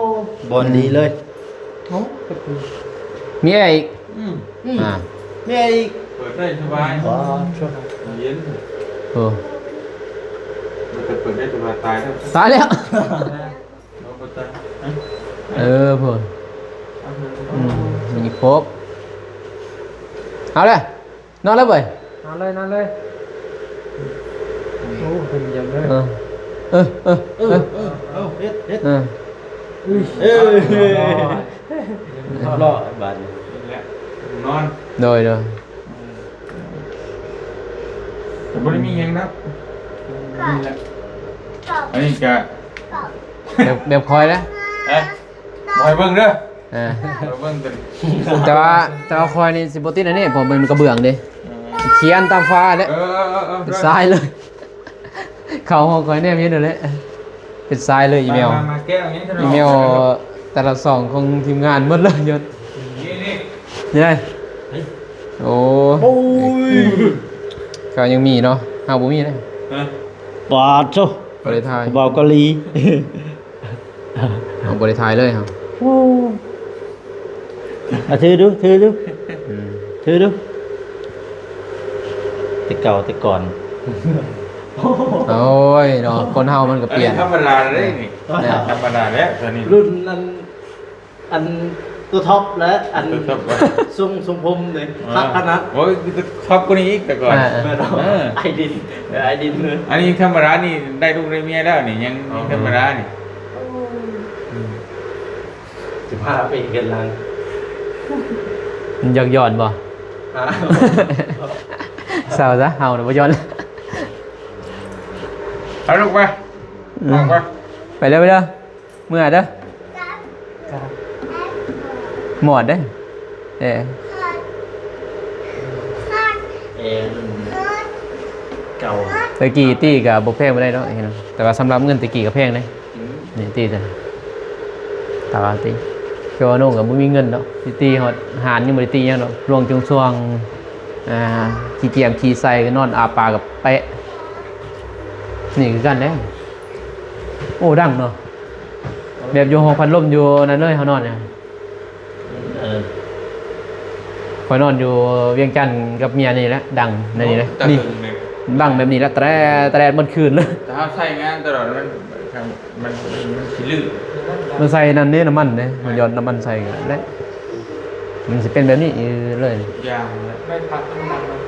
ບ່ອນດີເລີຍ ໂອ້ ມີແອອີກ ອືມ ອືມ ອ່າ ມີແອອີກ ເປີດໄດ້ສະບາຍ ອໍ ເຢັນ ໂອ້ ມັນຈະເປີດໄດ້ສະບາຍ ຕາຍແລ້ວ ຕາຍແລ້ວ ເອີ ພຸ້ນ ອືມ ມີຄົບ ເອົາເລີຍ ນອນແລ້ວເວີຍ ນອນເລີຍ ນອນເລີຍ ໂອ້ ເປັນຫຍັງເລີຍ ເອີ ເອີ ເອີ ເອີ ເອີ ເຮັດ ເຮັດ ເອີ ເອີ ເອີ ເອີ ເອີ ເອີ ເອີ ເອີ ເອີ ເອີ ເອີ ນອນ ໂດຍ ໂດຍ ບໍ່ໄດ້ມີຫຍັງດອກ ນີ້ແຫຼະ ອັນນີ້ກະ ແບບ ແບບຂ້ອຍນະ ຮະ ບໍ່ໃຫ້ເບິ່ງເດີ ເອີ ບໍ່ໃຫ້ເບິ່ງເດີ ແຕ່ວ່າ ແຕ່ວ່າຂ້ອຍນີ້ຊິບໍ່ຕິດອັນນີ້ ເພາະມັນກະເບື້ອງເດ້ ເອີ ຂຽນຕາມຝາແຫຼະ ເອີ ເອີ ເອີ ເປັນຊາຍເລີຍ ເຂົ້າຫ້ອງຂ້ອຍແນມເຫັນແລ້ວແຫຼະ ເປັນຊາຍເລີຍ ອີເມວ ມາ ມາ ມາແກ້ວນີ້ ອີເມວແຕ່ລະຊ່ອງຂອງທີມງານໝົດເລີຍ ນີ້ ນີ້ ນີ້ໄດ໋ ໂອ້ ໂອ້ຍ ເຂົາຍັງມີເນາະ ເຮົາບໍ່ມີເດ້ ຮະ ປາດໂທ້ ບໍ່ໄດ້ຖ່າຍ ບ່າວເກົາຫຼີ ເຮົາບໍ່ໄດ້ຖ່າຍເລີຍເຮົາ ໂອ້ ອ່ະ ຖືດູ ຖືດູ ອືມ ຖືດູ ແຕ່ເກົ່າແຕ່ກ່ອນ ໂອ້ຍເນາະ ຄົນເຮົາມັນກໍປ່ຽນ ອັນນີ້ທຳມະດາເດ້ນີ້ ເອີ ທຳມະດາແລ້ວ ຕົວນີ້ ລຸ້ນອັນ ອັນຕົວທັອບ ແລະ ອັນ ຕົວທັອບ ຊົງ ຊົງຜົມນີ້ ອ່າ ຄັກຂະໜາດ ໂອ້ຍ ຕົວທັອບກວ່ານີ້ອີກແຕ່ກ່ອນ ອ່າ ແມ່ນບໍ່ ເອີ ໄອດິນ ເອີ ໄອດິນເລີຍ ອັນນີ້ທຳມະດານີ້ ໄດ້ລູກໄດ້ເມຍແລ້ວນີ້ ຍັງ ອໍ ຍັງທຳມະດານີ້ ໂອ້ຍ ອືມ ສິບຫ້າປີຂຶ້ນຫຼັງ ມັນຢາກຍ້ອນບໍ່? ຮະ? ເຊົາຊະ ເຮົານະບໍ່ຍ້ອນ ເອົາລູກໄປ ອືມ ອອກໄປ ໄປເດີ ໄປເດີ ເມືອເດີ ໝອດເດ້ ເອີ ເອີ ເກົ່າ ແຕ່ກີ້ຕີກໍບໍ່ແພງປານໃດເນາະ ແຕ່ວ່າສຳລັບເງິນແຕ່ກີ້ກໍແພງເດ້. ອືມ ນີ້ຕີຕົວນີ້ ຕາວາຕີ ຄືວ່າໂໜ່ກໍບໍ່ມີເງິນດອກ ຊິຕີຮອດຮ້ານຍັງບໍ່ໄດ້ຕີຫຍັງດອກ ລວງຈຸງຊ່ວງ ອ່າ ຂີ້ກຽມຂີ້ໃສ່ກໍນອນອາປາກັບແປະ ນີ້ຄືກັນເດ້. ໂອ້ ດັງເນາະ ແບບຢູ່ຫ້ອງພັດລົມຢູ່ນັ້ນເລີຍ ເຮົານອນນີ້. ເອີ ຂ້ອຍນອນຢູ່ວຽງຈັນກັບເມຍນີ້ແຫຼະ ດັງໃນນີ້ເລີຍ ໂອ້ ນີ້ ຕະເຖິງເລີຍ ດັງແບບນີ້ລະ ແຕຣະແຕຣະໝົດຄືນເລີຍ ແຕ່ເຮົາໃຊ້ງານຕະຫຼອດ ມັນ ມັນ ມັນຊິລື່ນ ມັນໃສ່ນັ້ນເດ້ ນ້ຳມັນເດ້ ມັນຢອດນ້ຳມັນໃສ່ກໍໄດ້ ມັນຊິເປັນແບບນີ້ເລີຍ ຢ່າງແຫຼະ ໄດ້ພັກມັນດັງເນາະ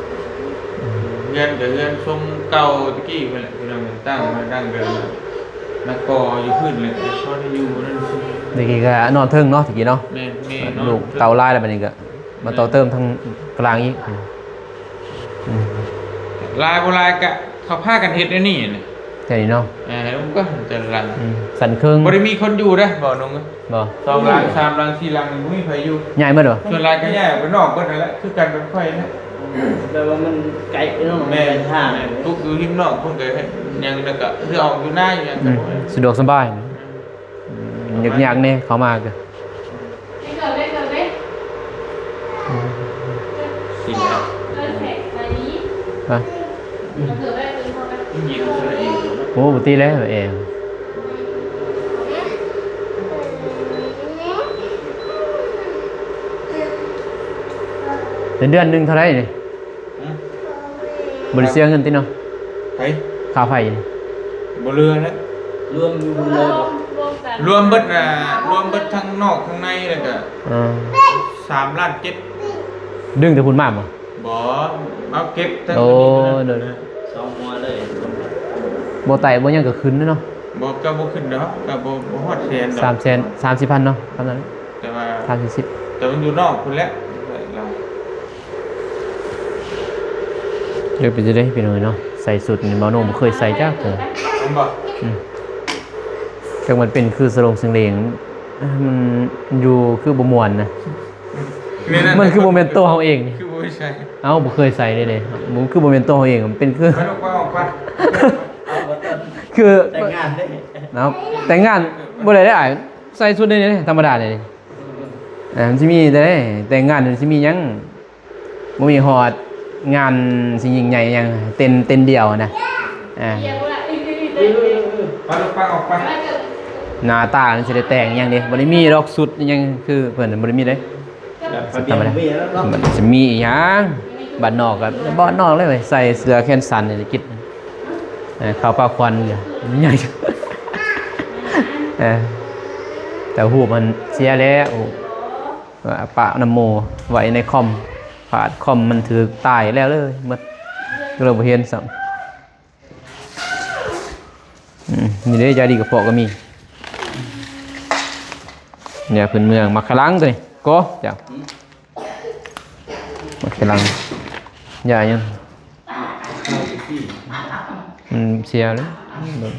ເຮືອນກໍເຮືອນຊົງເກົ່າແຕ່ກີ້ພຸ້ນແຫຼະ ພີ່ນ້ອງ ຕັ້ງມາຕັ້ງກໍ ນັກກໍຢູ່ພື້ນແຫຼະ ພໍໄດ້ຢູ່ນັ້ນຊື່ ແຕ່ກີ້ກໍນອນເທິງເນາະ ແຕ່ກີ້ເນາະ ແມ່ນໆ ລູກເຕົ່າຫຼາຍແລ້ວ ບັດນີ້ກໍມາຕໍ່ເຕີມທາງກາງອີກ ອືມ ອືມ ອືມ ຫຼາຍບໍ່ຫຼາຍກະເຂົາພາກັນເຮັດແນວນີ້ນະ ແຖວນີ້ເນາະ. ເອີ ແຕ່ລະຫຼັງ ອືມ ສັນເຄິ່ງ ບໍ່ໄດ້ມີຄົນຢູ່ເດ້ ບໍ່ໜຸ່ງ ບໍ່ ສອງຫຼັງ ສາມຫຼັງ ສີ່ຫຼັງ ບໍ່ມີໃຜຢູ່ ຍ້າຍໝົດບໍ່? ສ່ວນຫຼາຍກໍຍ້າຍອອກໄປນອກເບິດຫັ້ນແຫຼະ ຄືກັນກັບຂ້ອຍນະ. ແບບວ່າມັນໄກເນາະ ແມ່ນ ໄກທາງ ແມ່ນ ປຸກຢູ່ຮິມນອກພຸ້ນກໍເຮັດຫຍັງ ແລ້ວກໍເຮືອອອກຢູ່ນາຢູ່ຫຍັງ ອືມ ກໍ ສະດວກສະບາຍ. ອືມ ຍາກໆແດ່ເຂົ້າມາກໍ ໂອ້ ບໍ່ຕິແລ້ວແອ. ເດືອນໜຶ່ງເທົ່າໃດນີ້? ຮະ? ບໍ່ໄດ້ເສຍເງິນຕິເນາະ? ໃຜ? ຄ່າໄຟນີ້ ບໍ່ເຫຼືອແລ້ວ ລວມຢູ່ເບິດເລີຍບໍ່? ລວມເບິດນະ ລວມເບິດທັງນອກທັງໃນ ແລ້ວກະ ເອີ ສາມລ້ານເຈັດ. ດຶງແຕ່ພຸ້ນມາບໍ່? ບໍ່ ເອົາເກັບທັງ ໂອ້ ໂດຍ ສອງຫົວເລີຍ. ບໍ່ໄຕ່ບໍ່ຫຍັງກໍຂຶ້ນເນາະ. ບໍ່ ກໍບໍ່ຂຶ້ນດອກ ກໍບໍ່ ບໍ່ຮອດແສນດອກ. ສາມແສນ ສາມສິບພັນເນາະ ປະມານນັ້ນ ແຕ່ວ່າ ສາມສິບ ແຕ່ມັນຢູ່ນອກພຸ້ນແຫຼະ. ເອີ ເປັນຈັ່ງໃດພີ່ນ້ອງເອີຍເນາະ ໃສ່ຊຸດນີ້ ບ່າວໂນບໍ່ເຄີຍໃສ່ຈັກເທື່ອ ແມ່ນບໍ່? ອືມ ຈັກມັນເປັນຄືສະໂລງເສັງເຫຼງ ມັນຢູ່ຄືບໍ່ມ່ວນນະ. ແມ່ນ ມັນຄືບໍ່ແມ່ນໂຕເຮົາເອງນີ້ ຄືບໍ່ໃສ່. ເອົ້າ ບໍ່ເຄີຍໃສ່ເດ້ ມັນຄືບໍ່ແມ່ນໂຕເຮົາເອງ ມັນເປັນຄື ໄປລູກ ໄປອອກໄປ ຄືແຕ່ງງານເດ້. ເອົາ ແຕ່ງງານບໍ່ໄດ້ເດ້ອ້າຍ ໃສ່ຊຸດນີ້ທຳມະດານີ້. ເອີ ມັນຊິມີແຕ່ໃດ ແຕ່ງງານມັນຊິມີຫຍັງ ບໍ່ມີຮອດງານຊິຍິ່ງໃຫຍ່ຫຍັງ ເຕັນ ເຕັນດຽວນະ. ອ່າ ໄປລູກ ໄປອອກໄປ ໜ້າຕາມັນຊິໄດ້ແຕ່ງຫຍັງເດ້ ບໍ່ໄດ້ມີດອກຊຸດຫຍັງຄືເພິ່ນ ບໍ່ໄດ້ມີເດ້. ທຳມະດາ ມັນຊິມີອີຫຍັງ ບ້ານນອກກໍບ້ານນອກເລີຍ ໃສ່ເສື້ອແຂນສັ້ນນີ້ ຄິດ ເອີ ເຂົ້າປ່າຄວັນຢູ່ ໃຫຍ່ ເອີ ແຕ່ຮູບມັນເສຍແລ້ວ ປະນຳໝູ່ໄວ້ໃນຄອມ ພາດຄອມມັນຖືກຕາຍແລ້ວເລີຍໝົດ ກໍເລີຍບໍ່ເຫັນຊ້ຳ. ອືມ ນີ້ເດ້ ຢາດີກະເພາະກໍມີ ຢາພື້ນເມືອງ ໝາກຂະລັງໂຕນີ້ ກໍ ເຈົ້າ ໝາກຂະລັງ ຢາຫຍັງ ມັນເສຍແລ້ວ.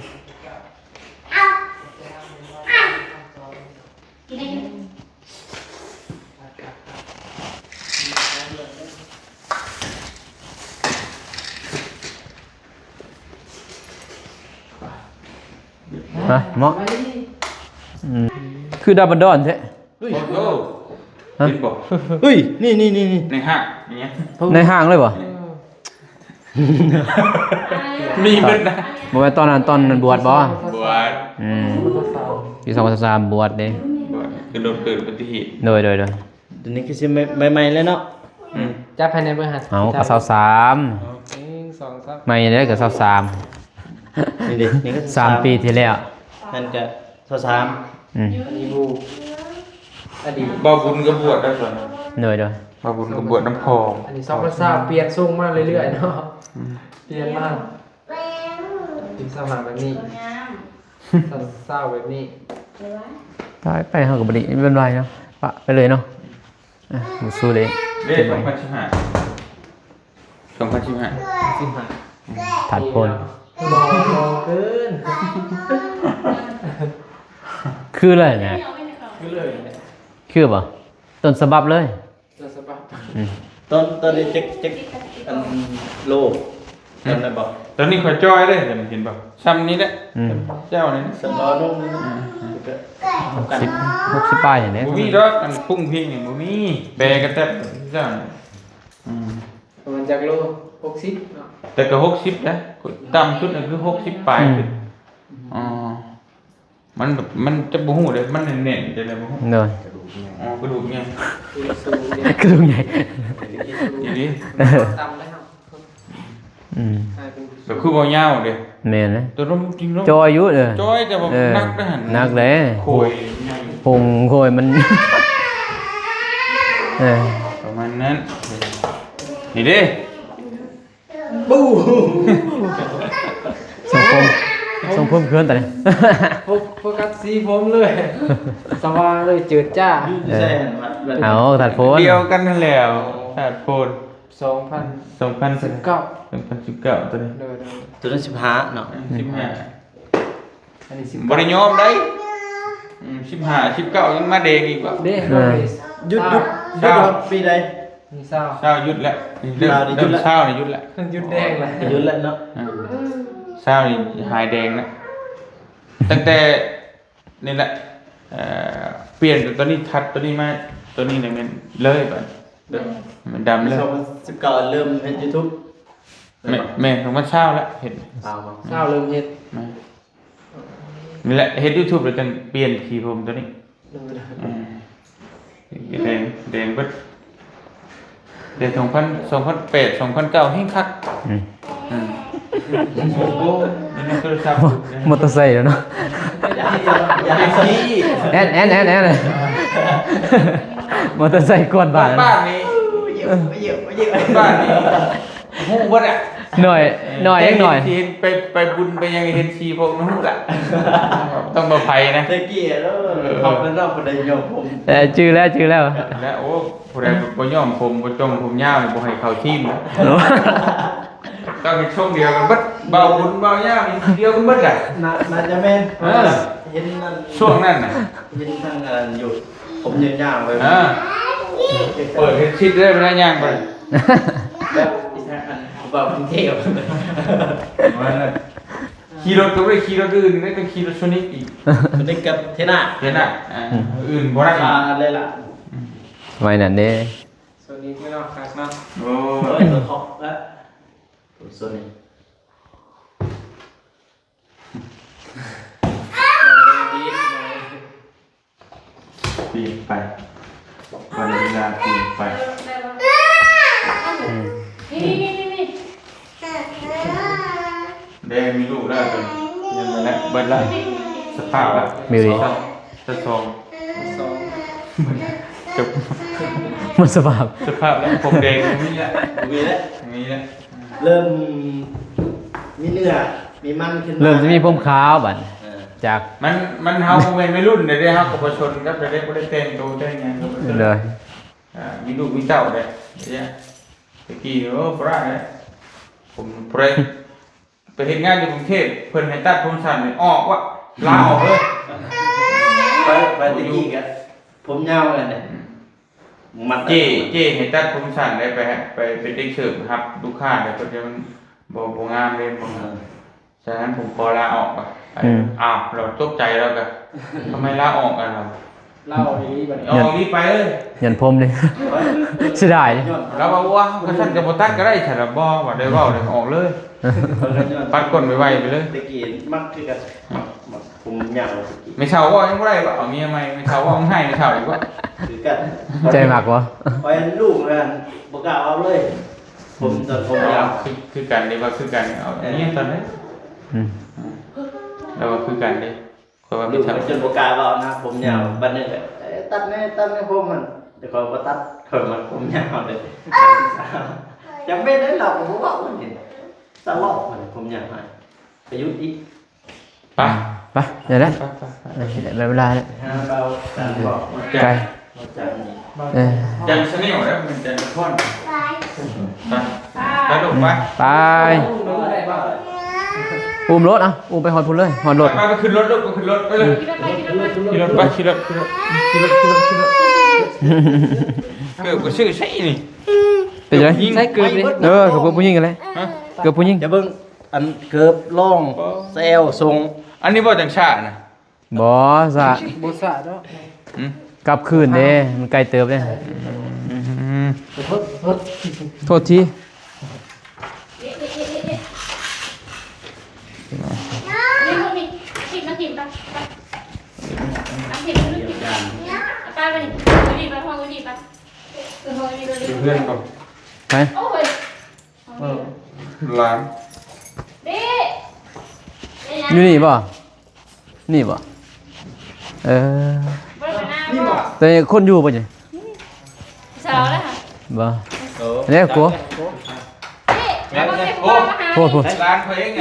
ຮະ ເໝາະ ອືມ ຄືດັບເບິນດອນແທ້. ເຮີ້ຍ ໂອ້ໂຫ ຮະ ເຫັນບໍ່? ເຮີ້ຍ ນີ້ໆໆໆ ໃນຫ້າງນີ້ ໃນຫ້າງເລີຍບໍ່? ມີເບິດນະ. ບໍ່ແມ່ນຕອນນັ້ນ ຕອນນັ້ນບວດບໍ່? ບວດ ອືມ ປີສອງພັນຊາວສາມບວດເດ້. ບວດ ຄືລົດເກີດອຸບັດຕິເຫດ. ໂດຍ ໂດຍ ໂດຍ ຕົວນີ້ຄືຊິໃໝ່ໆເລີຍເນາະ. ອືມ ຈັບພາຍໃນເບິ່ງຫັ້ນ. ເອົາ ກໍຊາວສາມ ໜຶ່ງ ສອງ ສາມ ໃໝ່ເດ້ກໍຊາວສາມ. ນີ້ເດ້ ນີ້ກໍຊາວສາມ ສາມປີທີ່ແລ້ວ ນັ້ນກໍຊາວສາມ. ອືມ ອັນນີ້ຮູ້ ອະດີດ ບ່າວບຸນກໍບວດໄດ້ຕອນນັ້ນ. ໂດຍ ໂດຍ ບ່າວບຸນກໍບວດນຳພໍ່. ອັນນີ້ສອງພັນຊາວ ປ່ຽນຊົງມາເລື້ອຍໆເນາະ. ອືມ ປ່ຽນມາ ເປັນຊາວຫ້າແບບນີ້ ຊາວແບບນີ້. ຕາຍໄປ ເຮົາກໍບໍ່ໄດ້ເປັນໄວເນາະ ປະໄປເລີຍເນາະ. ອ່ະ ບໍ່ສູ້ເລີຍ ເດ້ ສອງພັນສິບຫ້າ ສອງພັນສິບຫ້າ ສິບຫ້າ ອືມ ຖາດໂພນ ບໍ່ ບໍ່ເກີນ ຄືເລີຍນະ ຄືເລີຍ ຄືບໍ່? ຕົ້ນສະບັບເລີຍ ຕົ້ນສະບັບ. ອືມ ຕອນ ຕອນນີ້ຈັກ ຈັກ ອັນ ໂລ ຈຳໄດ້ບໍ່? ຕອນນີ້ຂ້ອຍຈ່ອຍເດ້ ເຫັນບໍ່? ຊ່ຳນີ້ແຫຼະ. ອືມ ເຈົ້ານີ້ ສ່ຳລອນຸ່ງນີ້. ອືມ ຫົກສິບ ຫົກສິບປາຍນີ້ແຫຼະ. ບໍ່ມີດອກ ອັນພຸ້ງພີ້ນີ້ບໍ່ມີ ແປກະແຕັບເຈົ້ານີ້. ອືມ ປະມານຈັກໂລ? ຫົກສິບເນາະ. ແຕ່ກໍຫົກສິບນະ ຕ່ຳສຸດກໍຄືຫົກສິບປາຍ. ອືມ ຂຶ້ນ. ອໍ ມັນແບບ ມັນຈະບໍ່ຮູ້ເດ້ ມັນແໜ້ນໆ ຈັ່ງໃດບໍ່ຮູ້. ໂດຍ ອໍ ກະດູກໃຫຍ່ ກະດູກໃຫຍ່ ກະດູກໃຫຍ່ ກະດູກໃຫຍ່ ອີ່ຫຼີ. ຕ່ຳແລ້ວ ອືມ ແບບຄືບໍ່ຍາວເດ້. ແມ່ນເດ້ ໂຕລົມຈິງລົມ ຈ່ອຍຢູ່ເດີ ຈ່ອຍແຕ່ວ່າ ເອີ ໜັກເດ້ຫັ້ນ ໜັກເດ້ ໂຄຍໃຫຍ່ ໂຄຍມັນ ເອີ ປະມານນັ້ນ. ນີ້ເດ້ ບູ ສັງຄົມ ສັງຄົມເຄືກັນຕານີ້ ໂຟ ໂຟກັສສີຜົມເລີຍ ສະຫວ່າງເລີຍ ເຈີດຈ້າ. ເອີ ເອົາ ທາດໂພນ ດຽວກັນຫັ້ນແຫຼ້ວ ທາດໂພນ. ສອງພັນ ສອງພັນສິບເກົ້າ ສອງພັນສິບເກົ້າ ຕົວນີ້ ໂດຍໆ ຕົວນັ້ນສິບຫ້າເນາະ ອືມ ສິບຫ້າ ອັນນີ້ສິບເກົ້າ ບໍ່ໄດ້ຍອມໄດ໋ ອືມ ສິບຫ້າ ສິບເກົ້າ ຍັງມາແດງອີກບໍ່ ເດ້ ເອີ ຢຸດ ຢຸດ ຢຸດຮອດປີໃດ? ຊາວ ຊາວຢຸດແລ້ວ ເລີ່ມ ຊາວນີ້ຢຸດແລ້ວ ຊາວນີ້ຢຸດແລ້ວ ຢຸດແດງແລ້ວ ຢຸດແລ້ວເນາະ ອ່າ ຊາວນີ້ຫາຍແດງແລ້ວ ຕັ້ງແຕ່ ນີ້ແຫຼະ ເອີ ປ່ຽນຕົວນີ້ ທັດຕົວນີ້ມາ ຕົວນີ້ແຫຼະແມ່ນເລີຍບາດ ແມ່ນດຳເລີຍ ສອງພັນສິບເກົ້າ ເລີ່ມເຮັດ YouTube ແມ່ນ ແມ່ນ ສອງພັນຊາວແລ້ວເຮັດ ຊາວ ຊາວເລີ່ມເຮັດ ແມ່ນ ນີ້ແຫຼະ ເຮັດ YouTube ແລ້ວຈັ່ງປ່ຽນສີຜົມຕົວນີ້ ໂດຍ ເອີ ແດງ ແດງເບິດ ແຕ່ສອງພັນ ສອງພັນແປດ ສອງພັນເກົ້າ ແຮງຄັກ ອືມ ອືມ ໂອ້ໂຫ ນີ້ໂທລະສັບ ມໍເຕີໄຊແລ້ວເນາະ ແອນ ແອນ ແອນ ແອນ ມໍເຕີໄຊກວດບ້ານ ບ້ານນີ້ ບ້ານນີ້ ຮູ້ເບິດອະ ໜ້ອຍ ເອີ ໜ້ອຍ ເດັກໜ້ອຍ ເຫັນ ເຫັນໄປ ໄປບຸນໄປຫຍັງເຫັນສີຜົມຮູ້ລະ ຕ້ອງບໍ່ໄຜນະ ແຕ່ກີ້ເນາະ ເອີ ເຂົາເປັນເນາະ ບໍ່ໄດ້ຍ້ອມຜົມ ເອີ ຈື່ແລ້ວ ຈື່ແລ້ວ ແລ້ວ ໂອ້ ຜູ້ໃດບໍ່ຍ້ອມຜົມ ບໍ່ຈົ່ງຜົມຍາວນີ້ ບໍ່ໃຫ້ເຂົ້າທີມນະ ຕ້ອງເຮັດຊົງດຽວກັນເບິດ ບ່າວບຸນ ບ່າວຍາວນີ້ດຽວກັນເບິດລະ ໜ້າ ໜ້າຈະແມ່ນ ເອີ ເຫັນນັ້ນ ຊ່ວງນັ້ນນະ ເຫັນທາງອັນນັ້ນຢູ່ ຜົມຍາວໆໄປ ເອີ ເປີດເຮັດຊິດເລີຍເວລາຍ່າງໄປ ແບບອີສານອັນຜູ້ບ່າວກຸງເທບ ປະມານນັ້ນ ຂີ່ລົດກໍບໍ່ໄດ້ຂີ່ລົດອື່ນ ໄດ້ແຕ່ຂີ່ລົດໂຊນິກອີກ ໂຊນິກກັບເທນາ ເທນາ ອ່າ ອືມ ອື່ນບໍ່ໄດ້ ອ່າ ເລີຍລະ ອືມ ໄວ້ນັ້ນເດ້ ໂຊນິກເນາະ ຄັກເນາະ ໂອ້ຍ ໂຕທັອບລະ ໂຊນິກ ປ່ຽນໄປ ວັນເວລາປ່ຽນໄປ ອືມ ນີ້ໆໆໆ ແດງມີລູກແລ້ວ ຍັງບໍ່ແລ້ວ ເບິດແລ້ວ ສະພາບລະ ມີ ຊາວສອງ ເບິດແລ້ວ ຈົບ ໝົດສະພາບ ສະພາບແລ້ວ ຜົມແດງບໍ່ມີລະ ບໍ່ມີແລ້ວ ບໍ່ມີແລ້ວ ເລີ່ມມີເນື້ອມີມັນຂຶ້ນມາ ເລີ່ມຈະມີຜົມຂາວບາດນີ້ ເອີ ຈາກ ມັນ ມັນ ເຮົາບໍ່ແມ່ນໄວລຸ້ນເດ້ ເຮົາກໍບໍ່ຊົນກັບໃຜເດ້ ບໍ່ໄດ້ແຕ່ງໂຕແຕ່ງຫຍັງ ໂດຍ ອ່າ ມີລູກມີເຕົ້າເດ້ ແຕ່ກີ້ ໂອ້ ບໍ່ໄດ້ເດ້ ຜົມ ບໍ່ໄດ້ ໄປເຮັດງານຢູ່ກຸງເທບ ເພິ່ນໃຫ້ຕັດຜົມສັ້ນນີ້ ອອກວະ ລາອອກເລີຍ ໄປ ໄປແຕ່ກີ້ກະຜົມຍາວນັ້ນແຫຼະ ອືມ ມັນ ເຈ້ ເຈ້ໃຫ້ຕັດຜົມສັ້ນໄດ້ ໄປ ໄປເປັນເດັກເສີບຮັບລູກຄ້າ ແລ້ວເພິ່ນວ່າມັນບໍ່ ບໍ່ງາມເດ້ ບໍ່ງາມ ເອີ ສະນັ້ນຜົມຂໍລາອອກວ່າ ອືມ ອ້າວ ລາວຕົກໃຈ ລາວກະ ທຳໄມລາອອກ ລາວ ລາອອກອີ່ຫຼີບັດນີ້ ອອກອີ່ຫຼີໄປເລີຍ ຢ້ານຜົມເດ້ ເສຍດາຍເດ້ ລາວວ່າ ໂອ້ ຄັນຊັ້ນກະບໍ່ຕັດກະໄດ້ຊັ້ນລະ ບໍ່ ວ່າໄດ້ເວົ້າແລ້ວກະອອກເລີຍ ປັດກົ້ນໄວໆໄປເລີຍ ແຕ່ກີ້ມັກຄືກັນ ມັກ ມັກ ຜົມຍາວແລ້ວ ແມ່ເຖົ້າເວົ້າຍັງບໍ່ໄດ້ວ່າເອົາເມຍໃໝ່ ແມ່ເຖົ້າເວົ້າໃຫ້ແມ່ເຖົ້າອີກວ່າ ຄືກັນ ໃຈມັກບໍ່ ຂ້ອຍລູກນັ້ນບໍ່ກ້າເວົ້າເລີຍ ຜົມຕອນຜົມຍາວ ຄື ຄືກັນເດ້ວ່າຄືກັນ ເອົາເມຍຕອນໃດ ອືມ ແລ້ວວ່າຄືກັນເດ້ ຂ້ອຍວ່າແມ່ເຖົ້າ ລູກຈົນບໍ່ກ້າເວົ້ານະ ຜົມຍາວ ອືມ ບັດນີ້ແຫຼະ ເອີ ຕັດແດ່ ຕັດແດ່ຜົມມັນ ແຕ່ຂ້ອຍບໍ່ຕັດ ຂ້ອຍມັກຜົມຍາວເດ້ ຈຳເປັນເດ້ ລາວກໍບໍ່ເວົ້າ ມັນເຫັນ ສະເວົ້າ ຜົມຍາວໃຫ້ ປະຍຸດອີກ ໄປ ໄປ ໄດ້ແລ້ວ ໄປ ໄປ ໄປ ໄດ້ເວລາແລ້ວ ຫາເບົາ ຈັນບອກ ໄກ ຈັນນີ້ ເອີ ຈັນຊາແນວແລ້ວ ແມ່ນຈັນນະຄອນ ໄປ ໄປລູກ ໄປ ໄປ ອຸ້ມລົດ ເອົາ ອຸ້ມໄປຮອດພຸ້ນເລີຍ ຮອດລົດ ໄປ ໄປ ໄປ ຂຶ້ນລົດລູກ ໄປຂຶ້ນລົດ ໄປເລີຍ ຂີ່ລົດໄປ ຂີ່ລົດ ຂີ່ລົດ ເກີບກໍຊື້ໃສ່ນີ້ ເປັນຈັ່ງໃດ ໃສ່ເກີບເດ້ ເອີ ເກີບຜູ້ຍິງຫັ້ນແຫຼະ ຮະ ເກີບຜູ້ຍິງ ຢ່າເບິ່ງ ອັນເກີບລອງແຊວຊົງ ອັນນີ້ບໍ່ຈັງຊານະ ບໍ່ຊາ ບໍ່ຊາດອກ ຫືມ ກັບຄືນເດ້ ມັນໄກເຕີບເດ້ ອືມ ໂທດ ໂທດ ໂທດທີ ມາຖິ້ມ ມາຖິ້ມ ມາຖິ້ມ ມາຖິ້ມ ໄປ ໄປ ໄປ ຫ້ອງອື່ນໄປ ຫ້ອງອື່ນໄປ ເພື່ອນກໍ ໄປ ໂອ້ຍ ເອີ ຫຼານ ນີ້ ຢູ່ນີ້ບໍ່? ນີ້ບໍ່? ເອີ ບໍ່ໄດ້ໄປນາບໍ່? ແຕ່ຄົນຢູ່ບໍ່ນີ້? ສາວແລ້ວຫະ ບໍ່ ເອີ ເດ້ ກົວ ນີ້ ແມ່ນ ແມ່ນ ໂອ້ ໂພດ ໂພດ ຫຼານຂ້ອຍເອງ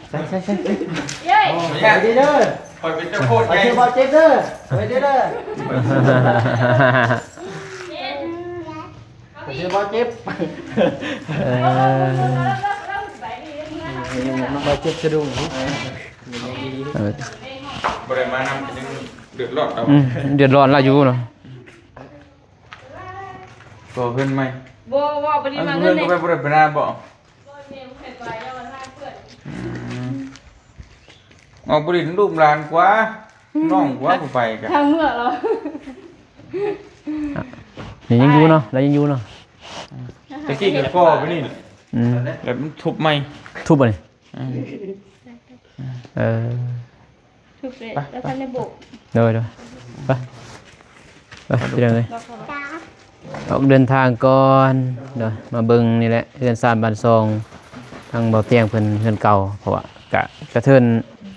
ໃສ່ ໃສ່ ໃສ່ ເອີຍ ໄປດີເດີ ຂ້ອຍເປັນເຈົ້າໂພດໃຫຍ່ ໄປເດີ ໄປເດີ ໄປເດີ ເອີ ຄືບໍ່ເຈັບ ເອີ ບໍ່ເຈັບສະດຸ້ງ ເອີ ບໍ່ໄດ້ມານຳ ກໍຍັງເດືອດຮ້ອນເອົາ ອືມ ເດືອດຮ້ອນລາວຢູ່ເນາະ ກໍເຮືອນໃໝ່ ບໍ່ ບໍ່ ບໍ່ໄດ້ມາເຮືອນ ກໍໄປບໍ່ໄດ້ໄປນາບໍ່ ອືມ ອອກໄປຫຼິ້ນລູກຫຼານກວ່າ ນ້ອງກວ່າ ຜູ້ໄປກະ ທາງເມືອລາວ ນີ້ຍັງຢູ່ເນາະ ລາວຍັງຢູ່ເນາະ ແຕ່ກີ້ກໍກໍ່ໄປນີ້ ອືມ ແລ້ວມັນທຸບໃໝ່ ທຸບບໍ່ນີ້ ອືມ ເອີ ທຸບເລີຍ ແລ້ວທັນໄດ້ໂບກ ໂດຍ ໂດຍ ໄປ ໄປ ພີ່ນ້ອງເອີຍ ອອກເດີນທາງກ່ອນເນາະ ມາເບິ່ງນີ້ແຫຼະ ເຮືອນຊານບ້ານຊ່ອງ ທາງເບົາຕຽງເພິ່ນເຮືອນເກົ່າ ເພາະວ່າກະ ກະເທີນ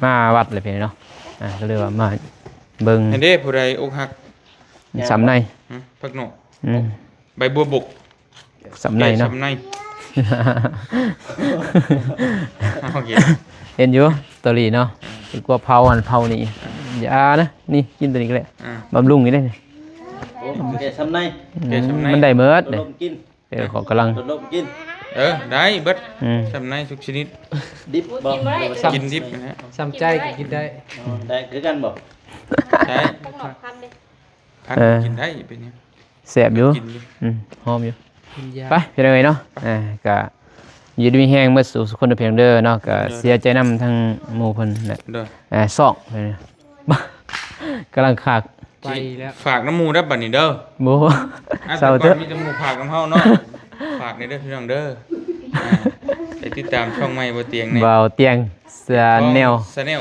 ມາວັດແຫຼະພີ່ນ້ອງເນາະ ອ່າ ກໍເລີຍວ່າມາເບິ່ງ ອັນເດ້ ຜູ້ໃດອົກຫັກ ຊຳໃນ ຫື ຜັກໜອກ ອືມ ໃບບົວບົກ ຊຳໃນເນາະ ຊຳໃນ ໂອເຄ ເຫັນຢູ່ສະຕໍຣີເນາະ ເຫັນກວ່າເຜົາຫັ້ນເຜົານີ້ ຢ່ານະ ນີ້ກິນໂຕນີ້ກໍໄດ້ ອ່າ ບຳລຸງນີ້ເດ້ ໂອ້ ແກ່ຊຳໃນ ອືມ ແກ່ຊຳໃນ ມັນໄດ້ເໝິດເດ້ ເອີ ຂໍກຳລັງ ເອີ ໄດ້ເບິດ ອືມ ຊຳໃນທຸກຊະນິດ ດິບບໍ່ ກິນດິບນະ ຊຳໃຈກໍກິນໄດ້ ອໍ ໄດ້ຄືກັນບໍ່ ໄດ້ ຜັກ ເອີ ກິນໄດ້ ເປັນຫຍັງ ແຊບຢູ່ ກິນຢູ່ ອືມ ຫອມຢູ່ ກິນຢາ ໄປ ພີ່ນ້ອງເອີຍເນາະ ອ່າ ກະຢູ່ດີມີແຮງເບິດສູ່ ສູ່ຄົນທຸກຄົນເດີເນາະ ກະເສຍໃຈນຳທັງໝູ່ເພິ່ນແຫຼະ ເອີ ຊ່ອງ ກຳລັງຄັກ ໄປແລ້ວ ຝາກນຳໝູ່ເດີບັດນີ້ເດີ ບໍ່ ອ່າ ເຊົາເທີະ ແຕ່ກ່ອນມີແຕ່ໝູ່ຝາກນຳເຮົາເນາະ ຝາກແດ່ເດີພີ່ນ້ອງເດີ ອ່າ ໄປຕິດຕາມຊ່ອງໃໝ່ບໍ່ຕຽງແດ່ ເບົາຕຽງ Channel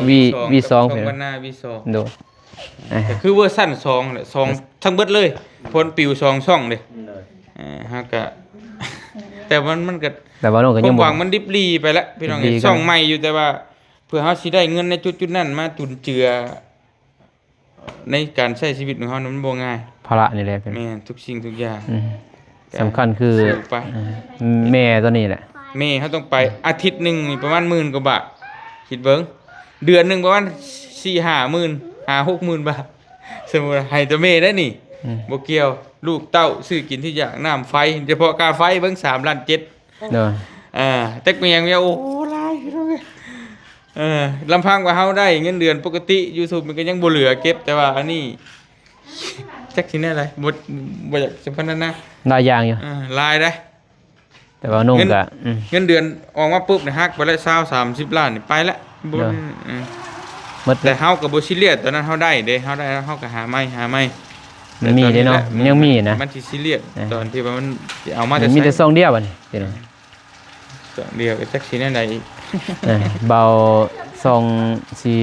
ວີສອງ ວີສອງ ກັບຊ່ອງບັນນາ ວີສອງ ໂດຍ ອ່າ ກໍຄືເວີຊັນສອງແຫຼະ ສອງທັງເບິດເລີຍ ພົນປິວສອງຊ່ອງເດ້ ໂດຍ ອ່າ ເຮົາກະ ແຕ່ມັນ ມັນກະ ແຕ່ວ່ານ້ອງກໍຍັງ ຄວາມຫວັງມັນດິບຫຼີໄປລະພີ່ນ້ອງເອີຍ ດິບຫຼີ ຊ່ອງໃໝ່ຢູ່ ແຕ່ວ່າເພື່ອເຮົາຊິໄດ້ເງິນໃນຈຸດໆນັ້ນມາຈຸນເຈືອໃນການໃຊ້ຊີວິດຂອງເຮົານັ້ນ ມັນບໍ່ງ່າຍ ພາລະນີ້ແຫຼະ ແມ່ນ ທຸກສິ່ງທຸກຢ່າງ ອືມ ກະ ສຳຄັນຄື ສູ້ໄປ ເອີ ແມ່ຕອນນີ້ແຫຼະ ແມ່ເຮົາຕ້ອງໄປ ອາທິດໜຶ່ງນີ້ປະມານໝື່ນກວ່າບາດ ຄິດເບິ່ງ ເດືອນໜຶ່ງປະມານສີ່ຫ້າໝື່ນ ຫ້າຫົກໝື່ນບາດ ສົມມຸດໃຫ້ແຕ່ແມ່ໄດ້ນີ້ ອືມ ບໍ່ກ່ຽວ ລູກເຕົ້າ ຊື້ກິນ ທຸກຢ່າງ ນ້ຳໄຟ ສະເພາະຄ່າໄຟເບິ່ງ ສາມລ້ານເຈັດ ໂດຍ ອ່າ ຈັກແມ່ນຫຍັງ ໂອ້ ຫຼາຍ ເອີ ລຳພັງວ່າເຮົາໄດ້ເງິນເດືອນປົກກະຕິ ຢູທູບມັນກໍຍັງບໍ່ເຫຼືອເກັບ ແຕ່ວ່າອັນນີ້ ຈັກຊິແນວໃດ ບໍ່ ບໍ່ຢາກຈະພັນນາ ຫຼາຍຢ່າງຢູ່ ອ່າ ຫຼາຍເດ້ ແຕ່ວ່າໜຸ່ມ ເງິນ ກໍ ອືມ ເງິນເດືອນອອກມາປຸບນີ້ ຫັກໄປແລ້ວຊາວ ສາມສິບລ້ານນີ້ໄປແລ້ວ ບໍ່ ໂດຍ ອືມ ໝົດ ແຕ່ເຮົາກໍບໍ່ຊີຣຽສ ຕອນນັ້ນເຮົາໄດ້ເດ້ ເຮົາໄດ້ ເຮົາກໍຫາໃໝ່ ຫາໃໝ່ ມັນມີເດ້ເນາະ ແຕ່ຕອນນີ້ ມັນຍັງມີນະ ມັນຊິຊີຣຽສ ອ່າ ຕອນທີ່ວ່າມັນຊິເອົາມາແຕ່ໃສ ມີແຕ່ຊ່ອງດຽວບັດນີ້ ຊ່ອງດຽວກໍຈັກຊິແນວໃດອີກ ເອີ ເບົາຊ່ອງຊິ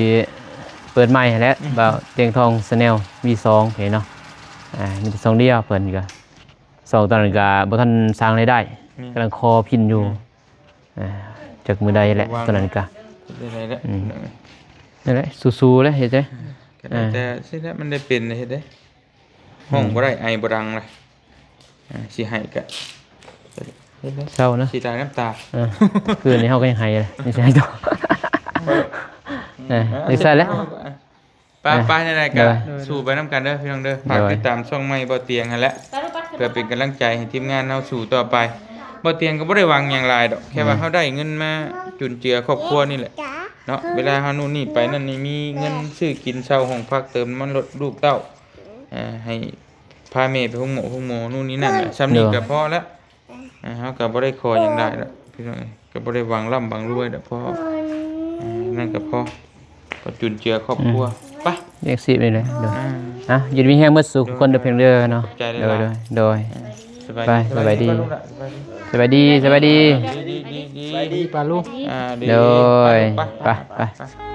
ເປີດໃໝ່ຫັ້ນແຫຼະ ອືມ ເບົາຕຽງທອງ Channel ວີສອງ ເຫັນເນາະ ອ່າ ມີແຕ່ຊ່ອງດຽວ ເພິ່ນກໍ ຊ່ອງຕອນນັ້ນກໍບໍ່ທັນສ້າງລາຍໄດ້ ອືມ ກຳລັງຂໍພິນຢູ່ ອືມ ອ່າ ຈັກມື້ໃດແຫຼະ ຕອນນັ້ນກໍ ເຮັດໄດ້ແຫຼະ ອືມ ນັ້ນແຫຼະ ສູ້ໆແຫຼະ ເຮັດເດ້ ກໍໄດ້ແຕ່ ອ່າ ຊີ້ແຫຼະ ມັນໄດ້ເປັນເຮັດເດ້ ຮ້ອງ ອືມ ບໍ່ໄດ້ ໄອບໍ່ດັງລະ ອ່າ ຊິໄຫ້ກະ ເຊົານະ ຊິໄດ້ນ້ຳຕາ ເອີ ຄືນນີ້ເຮົາກໍຍັງໄຫ້ເລີຍ ຍັງຊິໄຫ້ຕໍ່ ເອີ ຈັ່ງຊັ້ນແຫຼະ ໄປ ໄປ ແນວໃດກະ ໂດຍ ສູ້ໄປນຳກັນເດີພີ່ນ້ອງເດີ ໂດຍ ຝາກຕິດຕາມຊ່ອງໃໝ່ບໍ່ຕຽງຫັ້ນແຫຼະ ເພື່ອເປັນກຳລັງໃຈໃຫ້ທີມງານເຮົາສູ້ຕໍ່ໄປ ບໍ່ຕຽງກໍບໍ່ໄດ້ຫວັງຫຍັງຫຼາຍດອກ ແຄ່ວ່າ ອືມ ເຮົາໄດ້ເງິນມາຈຸນເຈືອຄອບຄົວນີ້ແຫຼະເນາະ ເວລາເຮົາໂນ່ນນີ້ໄປນັ້ນນີ້ ມີເງິນຊື້ກິນເຊົ່າຫ້ອງພັກ ເຕີມນ້ຳມັນລົດລູກເຕົ້າ ອ່າ ໃຫ້ພາແມ່ໄປໂຮງໝໍໂຮງໝໍ ໂນ່ນນີ້ນັ້ນ ໂດຍ ສ່ຳນີ້ກໍພໍແລ້ວ ອ່າ ເຮົາກໍບໍ່ໄດ້ຂໍຫຍັງຫຼາຍດອກພີ່ນ້ອງເອີຍ ກໍບໍ່ໄດ້ຫວັງລ່ຳຫວັງລວຍດອກ ພໍ ອ່າ ນັ້ນກໍພໍ ພໍຈຸນເຈືອຄອບຄົວ ອືມ ໄປ ລ້ຽງຊີບນີ້ແຫຼະ ໂດຍ ອ່າ ອ່ະ ຢູ່ດີມີແຮງເບິດສູ່ຄົນເດີ ໂດຍ ເພງເດີເນາະ ຂອບໃຈຫຼາຍໆ ໂດຍ ໂດຍ ອ່າ ສະບາຍດີ ສະບາຍດີ ສະບາຍດີ ສະບາຍດີ ສະບາຍດີ ສະບາຍດີ ສະບາຍດີ ສະບາຍດີ ສະບາຍດີ ປ້າລຸງ ອ່າ ໂດຍ ໄປ ໄປ ໄປ ໄປ ໄປ